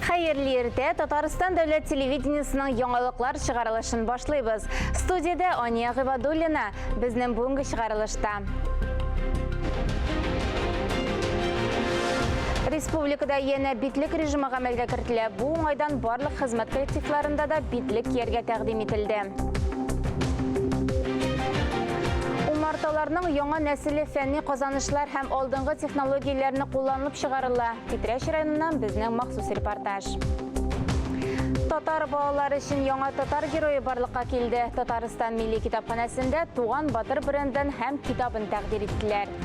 Хәерле иртә! Татарстан дәүләт телевидениесының яңалыклар чыгарылышын башлыйбыз. Студиядә Ания Гыйбадуллина. Безнең бүгенге чыгарылышта. Республикада янә битлек режимы гамәлгә кертелә. Бу уңайдан барлык хезмәт коллективларында да битлек кияргә тәкъдим ителде. Умарталарның яңа нәселе фәнни казанышлар һәм алдынгы технологияләрне кулланылып чыгарыла. Питрәч районыннан безнең махсус репортаж. Татар балалары өчен яңа татар герое барлыкка килде. Татарстан Милли китапханәсендә Туган батыр брендын һәм китабын тәкъдир иттеләр.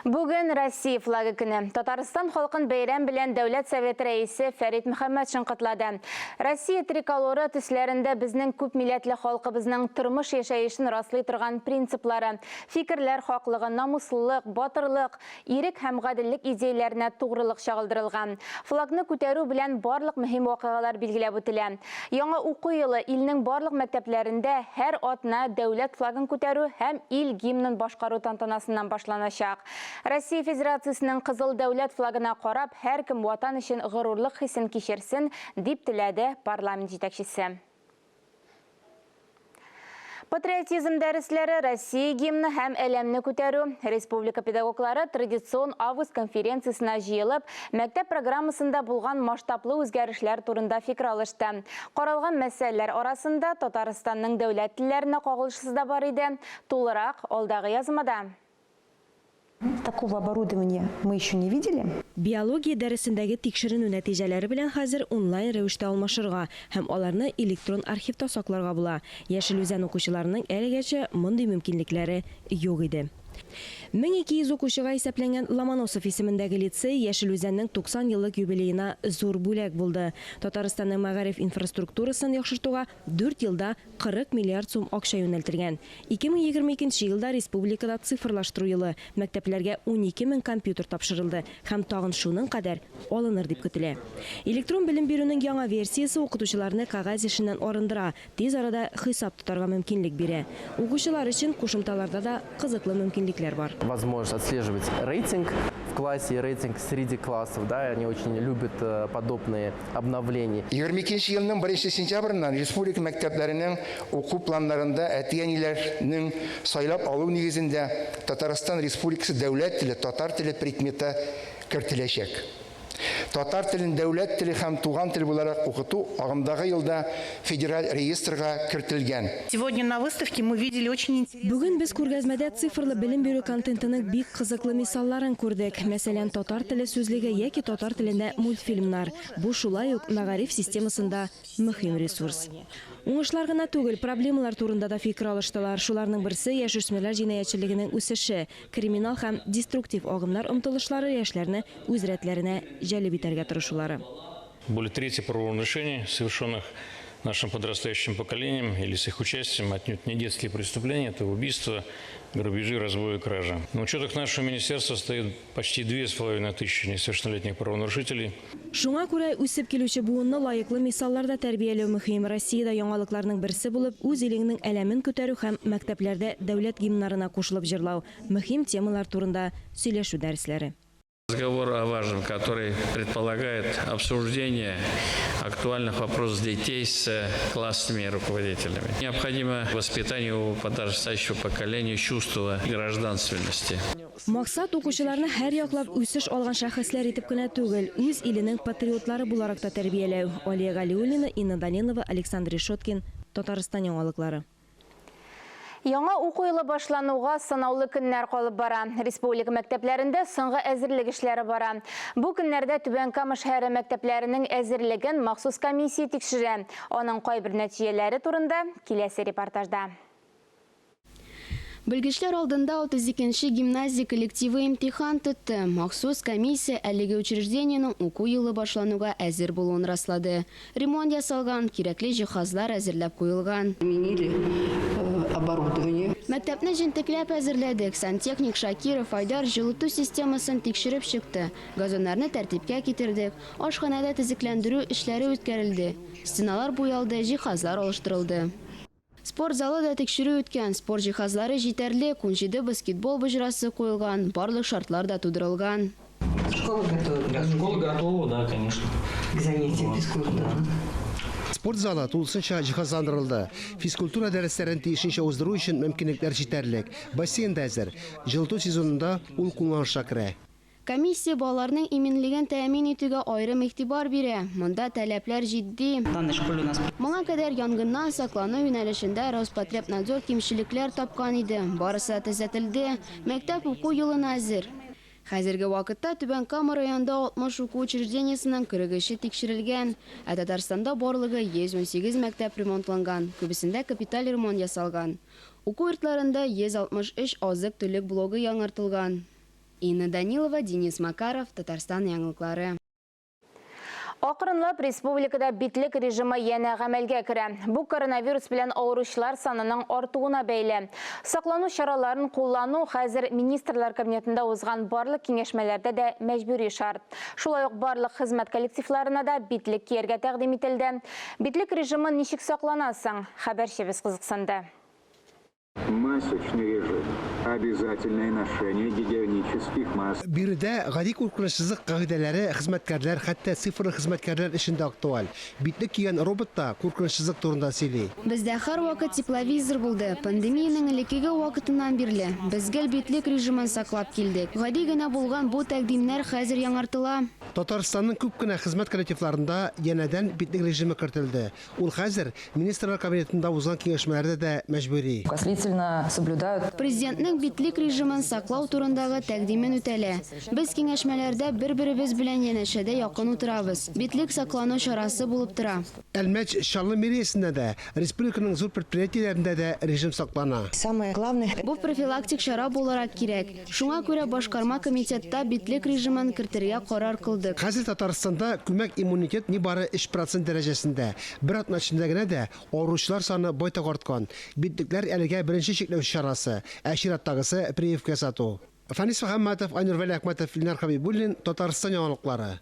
Бүген Россия флагы көне. Татарстан халкын бәйрәм белән Дәүләт Советы рәисе Фәрит Мөхәммәтшин котлады. Россия триколоры төсләрендә безнең күп милләтле халкыбызның тормыш-яшәешен раслый торган принциплары, фикерләр хаклыгы, намуслылык, батырлык, ирек һәм гаделлек идеяләренә тугрылык чагылдырылган. Флагны күтәрү белән барлык мөһим вакыйгалар билгеләп үтелә. Яңа уку елы илнең барлык мәктәпләрендә һәр атна дәүләт флагын күтәрү һәм ил гимнын башкару тантанасыннан башланачак. Россия Федерациясенең кызыл дәүләт флагына карап, һәркем Ватан өчен горурлык хисен кичерсен, дип теләде парламент җитәкчесе. Патриотизм дәресләре, Россия гимны һәм әләмне күтәрү. Республика педагоглары традицион август конференциясенә җыелып, мәктәп программасында булган масштаблы үзгәрешләр турында фикер алышты. Каралган мәсьәләләр арасында Татарстанның дәүләт телләренә кагылышысы да бар иде. Тулырак, алдагы язмада. Такого оборудования мы еще не видели. Биология дәресендәге тикшеренү нәтиҗәләре белән хәзер онлайн рәвештә алмашырга һәм аларны электрон архивта сакларга була. Яшел Үзән укучыларының әлегәчә мондый мөмкинлекләре юк иде. 1200 укучыга исәпләнгән Ломоносов исемендәге лицей Яшел Үзәннең 90 еллык юбилеена зур бүләк булды. Татарстанның мәгариф инфраструктурасын яхшыртуга дүрт елда 40 миллиард сум акча юнәлтелгән. 2022 нче елда республикада цифрлаштыру елы, мәктәпләргә 12 мең компьютер тапшырылды һәм тагын шуның кадәр алыныр дип көтелә. Электрон белем бирүнең яңа версиясе укытучыларны кәгазь эшеннән арындыра, тиз арада хисап тотарга мөмкинлек бирә. Укучылар өчен кушымталарда да кызыклы мөмкинлекләр бар. Возможность отслеживать рейтинг в классе и рейтинг среди классов, да, они очень любят э, подобные обновлений. 22 елның 1 сентябреннән республика мәктәпләренең уку планнарында әти-әниләрнең сайлап алу нигезендә Татарстан Республикасы дәүләт теле, татар теле предметы кертеләчәк. Татар телен дәүләт теле һәм туган тел буларак укыту агымдагы елда федераль реестрга кертелгән. Сегодня на выставке мы видели очень интересные. Бүген без күргәзмәдә цифрлы белем бирү контентының бик кызыклы мисалларын күрдек. Мәсәлән, татар теле сүзлеге яки татар телендә мультфильмнар. Бу шулай ук мәгариф системасында мөһим ресурс. Уңышлар гына түгел, проблемалар турында да фикер алыштылар. Шуларның берсе, яшүсмерләр җинаятьчелегенең үсеше. Криминал һәм деструктив агымнар омтылышлары яшьләрне үз рәтләренә җәлеп итәргә тырышулары. Более трети правонарушений, совершенных нашим подрастающим поколением или с их участием, отнюдь не детские преступления, это убийства, грабежи, разбои, кражи. На учетах нашего министерства стоит почти 2500 несовершеннолетних правонарушителей. Шуңа күрә үсеп килүче буынны лаеклы мисалларда тәрбияләү мөһим. Россиядә яңалыкларның берсе булып, үз илеңнең әләмен күтәрү һәм мәктәпләрдә дәүләт гимннарына кушылып җырлау, мөһим темалар турында сөйләшү дәресләре. Разговор о важном, который предполагает обсуждение актуальных вопросов детей с классными руководителями. Необходимо воспитание у подрастающего поколения чувства гражданственности. Максат, укучыларны һәрьяклап үсеш алган шәхесләр итеп кенә түгел, үз иленең патриотлары буларак та тәрбияләү. Алия Галиуллина, Инна Данилова, Александр Решеткин, Татарстан яңалыклары. Яңа уку елы башлануга санаулы көннәр калып бара. Республика мәктәпләрендә соңгы әзерлек эшләре бара. Бу көннәрдә Түбән Кама шәһәре мәктәпләренең әзерлеген махсус комиссия тикшерә. Аның кайбер нәтиҗәләре турында киләсе репортажда. Белгечләр алдында 32 нче гимназия коллективы имтихан тотты. Махсус комиссия әлеге учреждениенең уку елы башлануга әзер булуын раслады. Ремонт ясалган, кирәкле җиһазлар әзерләп куелган. Заменили оборудование. Мәктәпне җентекләп әзерләдек. Сантехник Шакиров Айдар җылыту системасын тикшереп чыкты. Газоннарны тәртипкә китердек. Ашханәдә төзекләндерү эшләре үткәрелде. Стеналар буялды, җиһазлар алыштырылды. Спорт залы да тикшерү үткән, спорт җиһазлары җитәрлек, 17 баскетбол боҗрасы куелган, барлык шартлар да тудырылган. Школа готова? Да, школа готова, да, конечно. К занятиям физкультуры. Спорт залы тулысынча җиһазландырылды. Физкультура дәресләрен тиешенчә уздыру өчен мөмкинлекләр җитәрлек. Бассейн да әзер. Җылыту сезонында ул кулланышка керә. Комиссия балаларның иминлеген тәэмин итүгә аерым игътибар бирә. Монда таләпләр җитди. Моңа кадәр янгыннан саклану юнәлешендә Роспотребнадзор кимчелекләр тапкан иде. Барысы да төзәтелде. Мәктәп уку елына әзер. Хәзерге вакытта Түбән Кама районында 60 уку учреждениесенең 43-е тикшерелгән. Ә Татарстанда барлыгы 118 мәктәп ремонтланган, күбесендә капиталь ремонт ясалган. Уку йортларында 163 азык-төлек блогы яңартылган. Инна Данилова, Денис Макаров, Татарстан яңалыклары. Акрынлап республикада битлек режимы янә гамәлгә керә. Бу коронавирус белән авыручылар санының артуына бәйле. Саклану чараларын куллану хәзер Министрлар Кабинетында узган барлык киңәшмәләрдә дә мәҗбүри шарт. Шулай ук барлык хезмәт коллективларына да битлек кияргә тәкъдим ителде. Битлек режимы ничек саклана соң? Хәбәрчебез кызыксынды. Масочный режим. Обязательное ношение гигиенических масок. Биредә гади куркынычсызлык кагыйдәләре хезмәткәрләр, хәтта цифрлы хезмәткәрләр өчен дә актуаль. Битлек кигән робот та куркынычсызлык турында сөйли. Бездә һәрвакыт тепловизор булды. Пандемиянең элеккеге вакытыннан бирле. Без гел битлек режимын саклап килдек. Гади генә булган бу тәкъдимнәр хәзер яңартыла. Татарстанның күп кенә хезмәт коллективларында янәдән битлек режимы кертелде. Ул хәзер Министрлар Кабинетында узган киңәшмәләрдә дә мәҗбүри. Президентның битлек режимын саклау турындагы тәкъдимен үтәлә. Без киңәшмәләрдә бер-беребез белән янәшәдә якын утырабыз. Битлек саклану чарасы булып тора. Әлмәт, Чаллы мэриясендә дә, республиканың зур предприятиеләрендә дә режим саклана. Самое главное. Бу профилактик чара буларак кирәк. Шуңа күрә башкарма комитетта битлек режимын кертергә карар кылдык. Хәзер Татарстанда күмәк иммунитет нибары 3 процент дәрәҗәсендә. Бер атна эчендә генә дә авыручылар саны байтак арткан. Битлекләр әлегә беренче чикләү чарасы, ә чираттагысы, прививка ясату. Фәнис Мөхәммәтов, Айнур Вәлиәхмәтов, Ленар Хәбибуллин, Татарстан яңалыклары.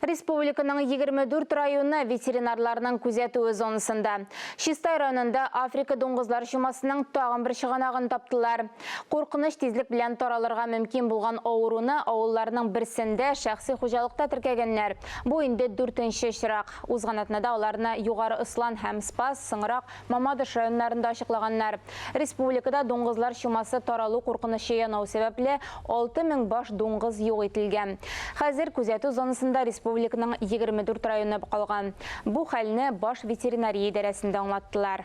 Республиканың 24 районы ветеринарларның күзәтүе зонасында. Чистай районында Африка дуңгызлар чумасының тагын бер чыганагын таптылар. Куркыныч тизлек белән таралырга мөмкин булган авыруны авылларның берсендә шәхси хуҗалыкта теркәгәннәр. Бу инде дүртенче очрак. Узган атнада аларны Югары Ослан һәм Спас, соңрак Мамадыш районнарында ачыклаганнар. Республикада дуңгызлар чумасы таралу куркынычы янау сәбәпле, 6000 баш дуңгыз юк ителгән. Хәзер күзәтү зонасында республиканың 24 районы калган. Бу хәлне баш ветеринария идарәсендә аңлаттылар.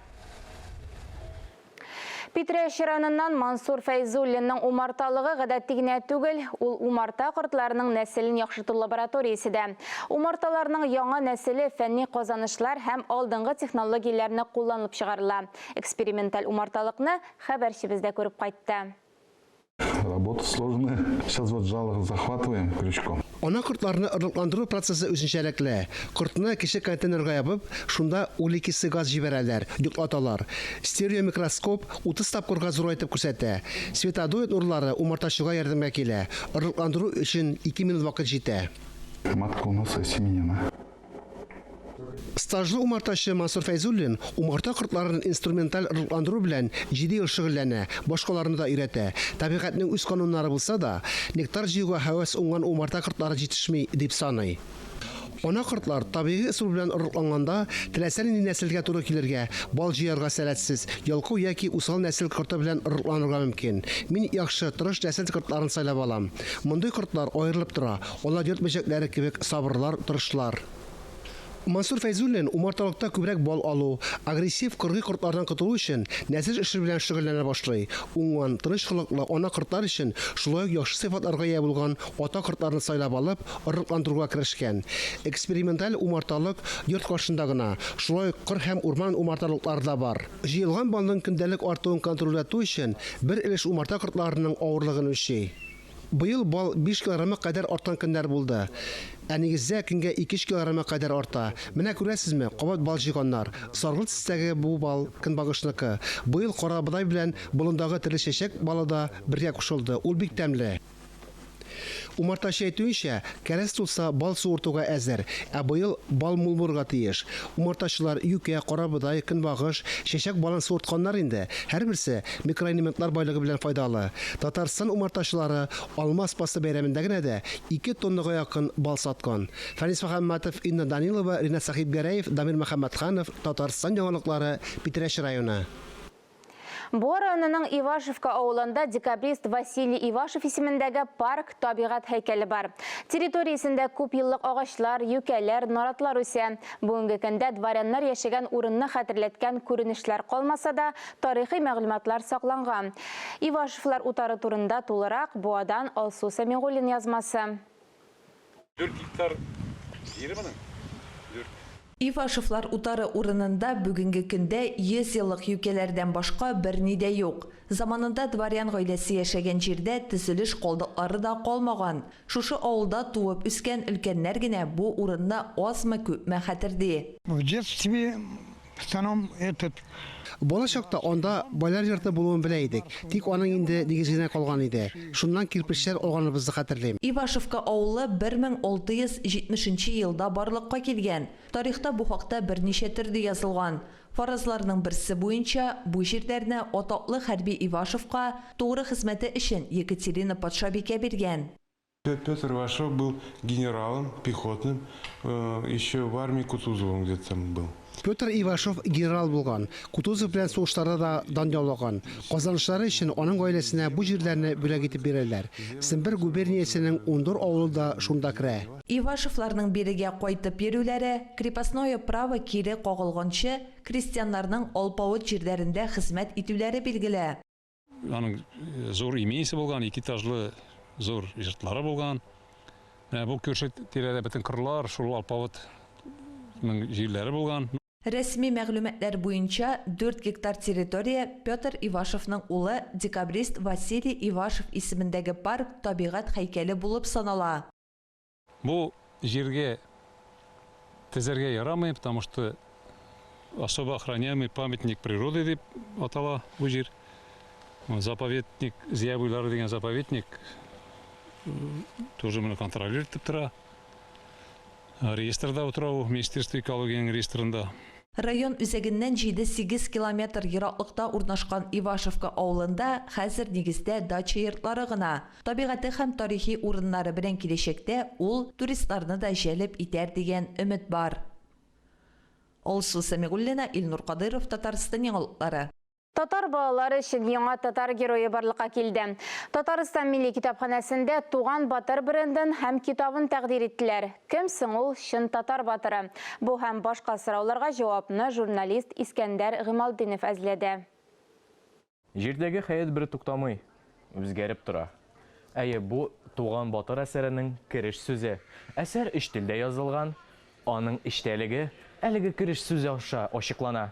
Питрәч районыннан Мансур Фәйзуллинның умарталыгы гадәти генә түгел, ул умарта кортларының нәселен яхшырту лабораториясе дә. Умарталарның яңа нәселе фәнни казанышлар һәм алдынгы технологияләрне кулланылып чыгарыла. Эксперименталь умарталыкны хәбәрчебез дә күреп кайтты. Работа сложная. Сейчас вот жало захватываем крючком. Ана кортларны орлыкландыру процессы үзенчәлекле. Кортны кече контейнерга ябып, шунда углекислый газ җибәрәләр, йоклаталар. Стереомикроскоп 30 тапкырга зурайтып күрсәтә. Светодиод нурлары умартачыга ярдәмгә килә. Орлыкландыру өчен 2 минут вакыт җитә. Матка у нас осеменена. Стажлы умартачы Мансур Фәйзуллин умарта кортларын инструменталь орлыкландыру белән 7 ел шөгыльләнә, башкаларны да өйрәтә. Табигатьнең үз кануннары булса да, нектар җыюга һәвәс уңган умарта кортлары җитешми, дип саный. Ана кортлар табигый ысул белән орлыкланганда теләсә нинди нәселгә туры килергә, бал җыярга сәләтсез, ялкау яки усал нәсел корты белән орлыкланырга мөмкин. Мин яхшы, тырыш нәсел кортларын сайлап алам. Мондый кортлар аерылып тора, алар йорт бөҗәкләре кебек сабырлар, тырышлар. Мансур Фәйзуллин умарталыкта күбрәк бал алу, агрессив кыргый кортлардан котылу өчен нәсел эше белән шөгыльләнә башлый. Уңган, тыныч холыклы ана кортлар өчен шулай ук яхшы сыйфатларга ия булган ата кортларны сайлап алып, орлыкландыруга керешкән. Эксперименталь умарталык йорт каршында гына, шулай ук кыр һәм урман умарталыклары да бар. Җыелган балның көндәлек артуын контрольдә тоту өчен бер өлеш умарта кортларының авырлыгын үлчи. Быел бал 5 килограммга кадәр арткан көннәр булды. Ә нигездә көнгә 2-3 килограммга кадәр арта. Менә күрәсезме, кабат бал җыйганнар. Саргылт төстәге бу бал көнбагышныкы. Быел карабодай белән болындагы тере чәчәк балы да бергә кушылды. Ул бик тәмле. Умартачы әйтүенчә, кәрәз тулса, бал суыртуга әзер. Ә быел бал мул булырга тиеш. Умартачылар юкә, карабодай, көнбагыш, чәчәк балын суыртканнар инде. Һәрберсе микроэлементлар байлыгы белән файдалы. Татарстан умартачылары Алма спасы бәйрәмендә генә дә ике тоннага якын бал саткан. Фәнис Мөхәммәтов, Инна Данилова, Ринат Сәхибгәрәев, Дамир Мөхәммәтханов, Татарстан яңалыклары, Питрәч районы. Буа районының Ивашевка авылында декабрист Василий Ивашев исемендәге парк табигать һәйкәле бар. Территориясендә күп еллык агачлар, юкәләр, наратлар үсә. Бүгенге көндә дворяннар яшәгән урынны хәтерләткән күренешләр калмаса да, тарихи мәгълүматлар сакланган. Ивашевлар утары турында тулырак Буадан Алсу Сәмигуллин язмасы. Дүрт гектар җире моның, дүрт. Ивашевлар утары урынында бүгенге көндә 100 еллык юкәләрдән башка берни дә юк. Заманында дворян гаиләсе яшәгән җирдә төзелеш калдыклары да калмаган. Шушы авылда туып үскән өлкәннәр генә бу урынны азмы-күпме хәтерли. В детстве в основном этот. Бала чакта анда байлар йорты булуын белә идек, тик аның инде нигезе генә калган иде. Шуннан кирпечләр алганыбызны хәтерлим. Ивашевка авылы 1670 нче елда барлыкка килгән. Тарихта бу хакта берничә төрле язылган. Фаразларның берсе буенча, бу җирләрне атаклы хәрби Ивашевка тугры хезмәте өчен Екатерина патшабикә биргән. Петр Ивашов был генералом пехотным, еще в армии Кутузовым где-то там был. Петр Ивашов генерал булган, Кутузов белән сугышларда да дан яулаган. Казанышлары өчен аның гаиләсенә бу җирләрне бүләк итеп бирәләр. Сембер губерниясенең Ундор авылы да шунда керә. Ивашевларның бирегә кайтып йөрүләре, крепостное право кире кагылганчы, крестьяннарның алпавыт җирләрендә хезмәт итүләре билгеле. Аның зур имениесе булган, ике этажлы зур йортлары булган. Менә бу күрше тирәдә бөтен кырлар, шул алпавытның җирләре булган. Рәсми мәгълүматлар буенча, дүрт гектар территория Петр Ивашевның улы, декабрист Василий Ивашев исемендәге парк табигать һәйкәле булып санала. Бу җиргә тезәргә ярамый, потому что особо охраняемый памятник природы дип атала бу җир. Заповедник, Зия буйлары дигән заповедник тоже моны контролировать итеп тора. Реестрда утыра ул, Министерство экологиянең реестрында. Район үзәгеннән җиде-сигез километр ераклыкта урнашкан Ивашевка авылында хәзер нигездә дача йортлары гына. Табигате һәм тарихи урыннары белән киләчәктә ул туристларны да җәлеп итәр дигән өмет бар. Алсу Сәмигуллина, Илнур Кадыйров, Татарстан яңалыклары. Татар балалары өчен яңа татар герое барлыкка килде. Татарстан Милли китапханәсендә Туган батыр брендын һәм китабын тәкъдир иттеләр. Кем соң ул чын татар батыры? Бу һәм башка сорауларга җавапны журналист Искәндәр Гыймалтдинов әзләде. Җирдәге хәят бер туктамый, үзгәреп тора. Әйе, бу Туган батыр әсәренең кереш сүзе. Әсәр өч телдә язылган, аның эчтәлеге әлеге кереш сүз аша ачыклана.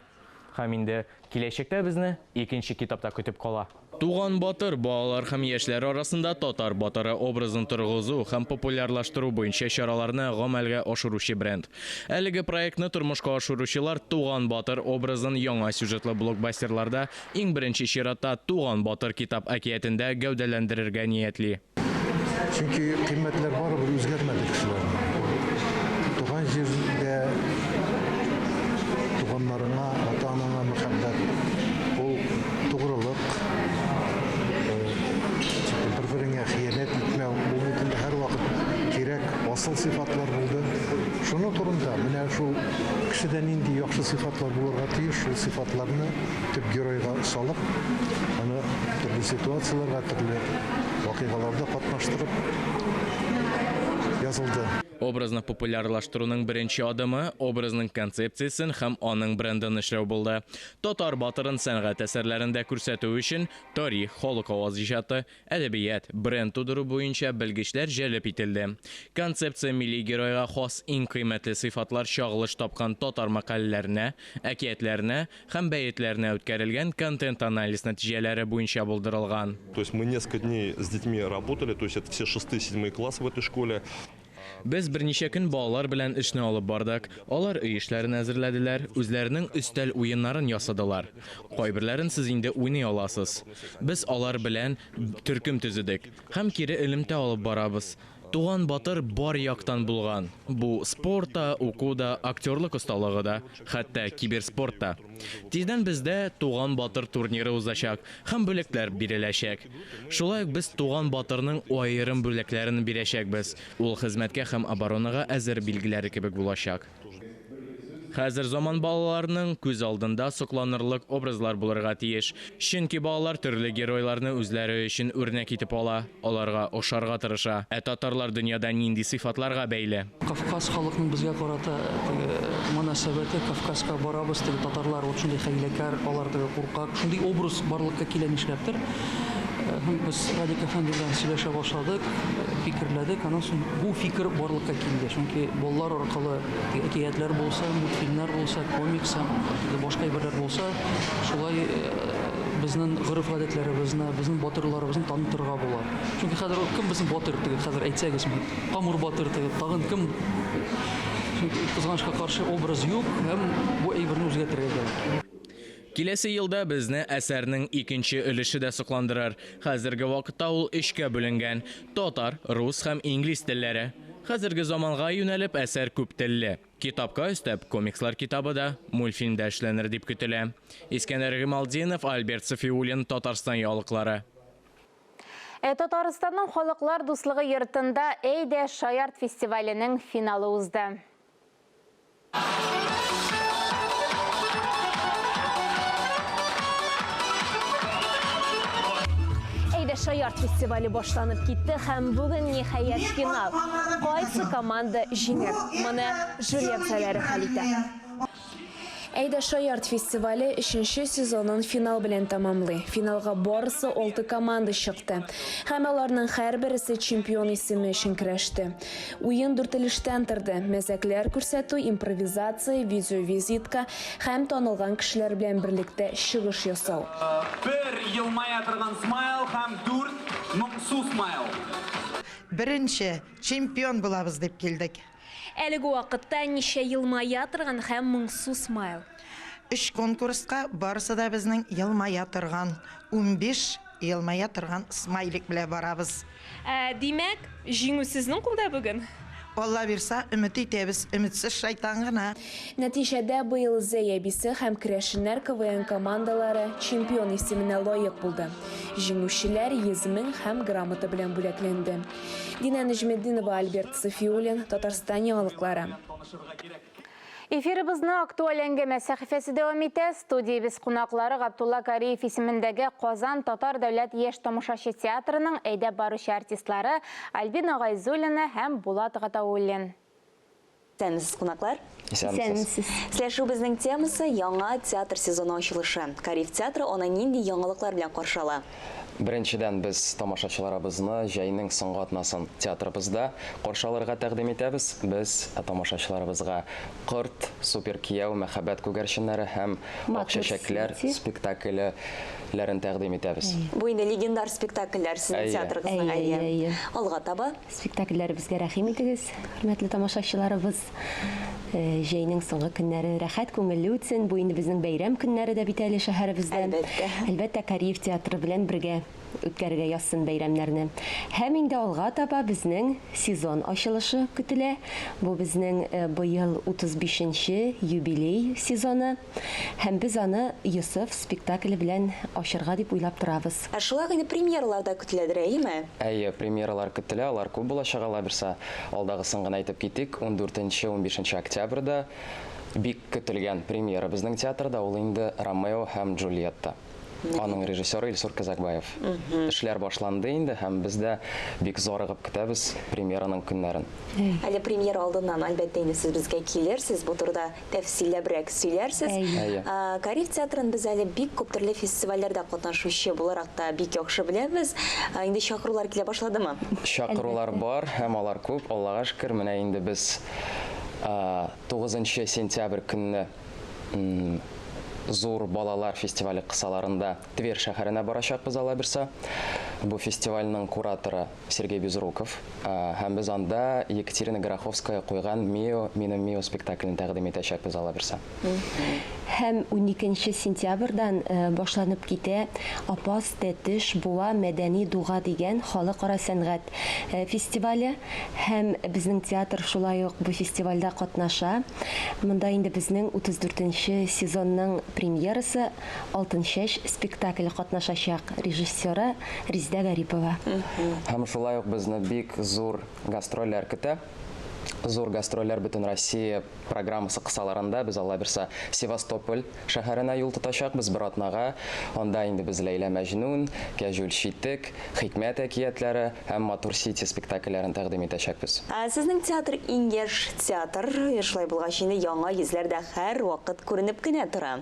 Һәм инде киләчәктә безне икенче китап та көтеп кала. Туган батыр, балалар һәм яшьләр арасында татар батыры образын торгызу һәм популярлаштыру буенча чараларны гамәлгә ашыручы бренд. Әлеге проектны тормышка ашыручылар Туган батыр образын яңа сюжетлы блокбастерларда, иң беренче чиратта Туган батыр китап-әкиятендә гәүдәләндерергә ниятли. Чөнки кыйммәтләр барыбер үзгәрмәде кешеләрнең. Туган җиргә, туганнарыңа, ата-анаңа мәхәббәт, ул тугрылык, бер-береңә хыянәт итмәү, ул бит инде һәрвакыт кирәк, асыл сыйфатлар булды. Шуның турында, менә шул кешедә нинди яхшы сыйфатлар булырга тиеш, шул сыйфатларны төп геройга салып, аны төрле ситуацияләргә, төрле вакыйгаларда катнаштырып язылды. Образны популярлаштыруның беренче адымы, образның концепциясен һәм аның брендын эшләү булды. Татар батырын сәнгать әсәрләрендә күрсәтү өчен тарих, халык аваз иҗаты, Әдәбият, бренд тудыру буенча белгечләр җәлеп ителде. Концепция милли геройга хас иң кыйммәтле сыйфатлар чагылыш тапкан татар мәкаләләренә, әкиятләренә һәм бәетләренә үткәрелгән контент-анализ нәтиҗәләре буенча булдырылган. То есть мы несколько дней с детьми работали, то есть это все шестые, седьмые классы в этой школе. Без берничә көн балалар белән эшне алып бардык. Алар өй эшләрен әзерләделәр, үзләренең өстәл уеннарын ясадылар. Кайберләрен сез инде уйный аласыз. Без алар белән төркем төзедек һәм кире элемтә алып барабыз. Туган батыр бар яктан булган. Бу спорт та, уку да, актерлык осталыгы да, хәтта киберспорт та. Тиздән бездә Туган батыр турниры узачак һәм бүләкләр биреләчәк. Шулай ук без Туган батырның аерым бүләкләрен бирәчәкбез. Ул хезмәткә һәм оборонага әзер билгеләре кебек булачак. Хәзер заман балаларының күз алдында сокланырлык образлар булырга тиеш. Чөнки балалар төрле геройларны үзләре өчен үрнәк итеп ала, аларга ошарга тырыша. Ә татарлар дөньяда нинди сыйфатларга бәйле? Кавказ халыкның безгә карата теге мөнәсәбәте, Кавказга барабыз, теге татарлар вот шундый хәйләкәр, алар теге куркак, шундый образ барлыкка килә нишләптер. Һәм без Радик әфәнде белән сөйләшә башладык, фикерләдек. Аннан соң бу фикер барлыкка килде. Чөнки балалар аркылы әкиятләр булса, мультфильмнар булса, комикс һәм башка әйберләр булса, шулай безнең гореф-гадәтләребезне, безнең батырларыбызны танытырга була. Чөнки хәзер кем безнең батыр теге хәзер әйтсәгез, Камыр батыр теге, тагын кем? Чөнки кызганычка каршы образ юк һәм бу әйберне үзгәртергә кирәк. Киләсе елда безне әсәрнең икенче өлеше дә сокландырыр. Хәзерге вакытта ул өчкә бүленгән, татар, рус һәм инглиз телләре. Хәзерге заманга юнәлеп, әсәр күп телле. Китапка өстәп, комикслар китабы да, мультфильм да эшләнер дип көтелә. Искәндәр Гыймалтдинов, Альберт Сафиуллин, Татарстан яңалыклары. Ә Татарстанның Халыклар дуслыгы йортында Әйдә, шаярт фестиваленең финалы узды. Әйдә шаярт фестивале башланып китте һәм бүген ниһаять финал. Кайсы команда җиңер? Моны жюри әгъзалары хәл итә. Әйдә шаярт фестивале өченче сезонын финал белән тәмамлый. Финалга барысы алты команда чыкты. Һәм аларның һәрбересе чемпион исеме өчен көрәште. Уен дүрт өлештән торды, мәзәкләр күрсәтү, импровизация, видеовизитка һәм танылган кешеләр белән берлектә чыгыш ясау. Бер елмая торган смайл һәм дүрт моңсу смайл. Беренче чемпион булабыз дип килдек. Әлеге вакытта ничә елмая торган һәм моңсу смайл? Өч конкурска барысы да безнең елмая торган, 15 елмая торган смайлик белән барабыз. Ә, димәк, җиңү сезнең кулда бүген? Алла бирса, өмет итәбез, өметсез шайтан гына. Нәтиҗәдә, быел Зәй әбисе һәм Керәшеннәр КВН командалары чемпион исеменә лаек булды. Җиңүчеләр 100 мең һәм грамота белән бүләкләнде. Динә Нәҗметдинова, Альберт Сафиуллин, Татарстан яңалыклары. Эфирыбызны актуаль әңгәмә сәхифәсе дәвам итә. Студиябез кунаклары Габдулла Кариев исемендәге Казан татар дәүләт яшь тамашачы театрының әйдәп баручы артистлары Альбина Гайзуллина һәм Булат Гатауллин. Исәнмесез, кунаклар. Исәнмесез. Сөйләшүебезнең темасы яңа театр сезоны ачылышы. Кариев театры аны нинди яңалыклар белән каршы ала? Беренчедән, без тамашачыларыбызны җәйнең соңгы атнасын театрыбызда каршы алырга тәкъдим итәбез. Без тамашачыларыбызга Корт, Супер кияү, Мәхәббәт күгәрченнәре һәм Ак чәчәкләр спектакле ләрен тәкъдим итәбез. Бу инде легендар спектакльләр сезнең театрыгызның, әйе. Алга таба. Спектакльләребезгә рәхим итегез, хөрмәтле тамашачыларыбыз. Җәйнең соңгы көннәре рәхәт, күңелле үтсен. Бу инде безнең бәйрәм көннәре дә бит әле шәһәребездә. Әлбәттә. Әлбәттә, Кариев театры белән бергә үткәрергә язсын бәйрәмнәрне. Һәм инде алга таба безнең сезон ачылышы көтелә. Бу безнең быел 35 нче юбилей сезоны. Һәм без аны Йосыф спектакле белән ачырга дип уйлап торабыз. Ә шулай ук инде премьералар да көтеләдер, әйеме? Әйе, премьералар көтелә, алар күп булачак, Аллабирса. Алдагысын гына әйтеп китик, ундүртенче, унбишенче октябрьдә бик көтелгән премьера безнең театрда, ул инде Ромео һәм Джульетта. Аның режиссеры Илсур Казакбаев. Эшләр башланды инде һәм без дә бик зарыгып көтәбез премьераның көннәрен. Әле премьера алдыннан, әлбәттә инде, сез безгә килерсез, бу турыда тәфсилләбрәк сөйләрсез. Әйе. Кариев театрын без әле бик күп төрле фестивальләрдә катнашучы буларак та бик яхшы беләбез. Инде чакырулар килә башладымы? Чакырулар бар һәм алар күп, Аллага шөкер. Менә инде без 9 сентябрь көнне Зур балалар фестивале кысаларында Тверь шәһәренә барачакбыз, аллабирса. Бу фестивальнең кураторы Сергей Безруков. Һәм без анда Екатерина Гороховская куйган Мио, минем Мио спектаклен тәкъдим итәчәкбез, аллабирса. Һәм уникенче сентябрьдан башланып китә Апас, Тәтеш, Буа мәдәни дуга дигән халыкара сәнгать фестивале. Һәм безнең театр шулай ук бу фестивальдә катнаша. Монда инде безнең 34 нче сезонның премьерасы Алтынчәч спектакле катнашачак, режиссеры Резидә Гарипова. Һәм шулай ук безне бик зур гастрольләр көтә. Зур гастрольләр Бөтенроссия программасы кысаларында без, Алла бирса, Севастополь шәһәренә юл тотачакбыз бер атнага. Анда инде без Ләйлә Мәҗнүн, Кәҗүл читек, Хикмәт әкиятләре һәм Матур Сити спектакльләрен тәкъдим итәчәкбез. Ә сезнең театр иң яшь театр, шулай булгач инде яңа йөзләр дә һәрвакыт күренеп кенә тора.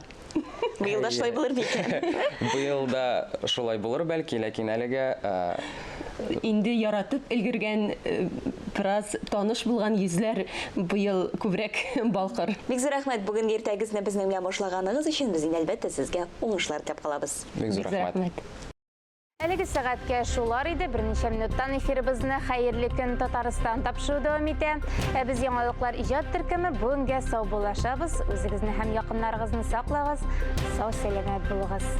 Быел да шулай булыр микән? Быел да шулай булыр бәлки, ләкин әлегә Инде яратып өлгергән, бераз таныш булган йөзләр быел күбрәк балкыр. Бик зур рәхмәт бүгенге иртәгезне безнең белән башлаганыгыз өчен. Без инде, әлбәттә, сезгә уңышлар теләп калабыз. Бик зур рәхмәт. Әлеге сәгатькә шулар иде. Берничә минуттан эфирыбызны Хәерле көн Татарстан тапшыруы дәвам итә. Ә без яңалыклар иҗат төркеме бүгенгә саубуллашабыз. Үзегезне һәм якыннарыгызны саклагыз. Сау-сәламәт булыгыз.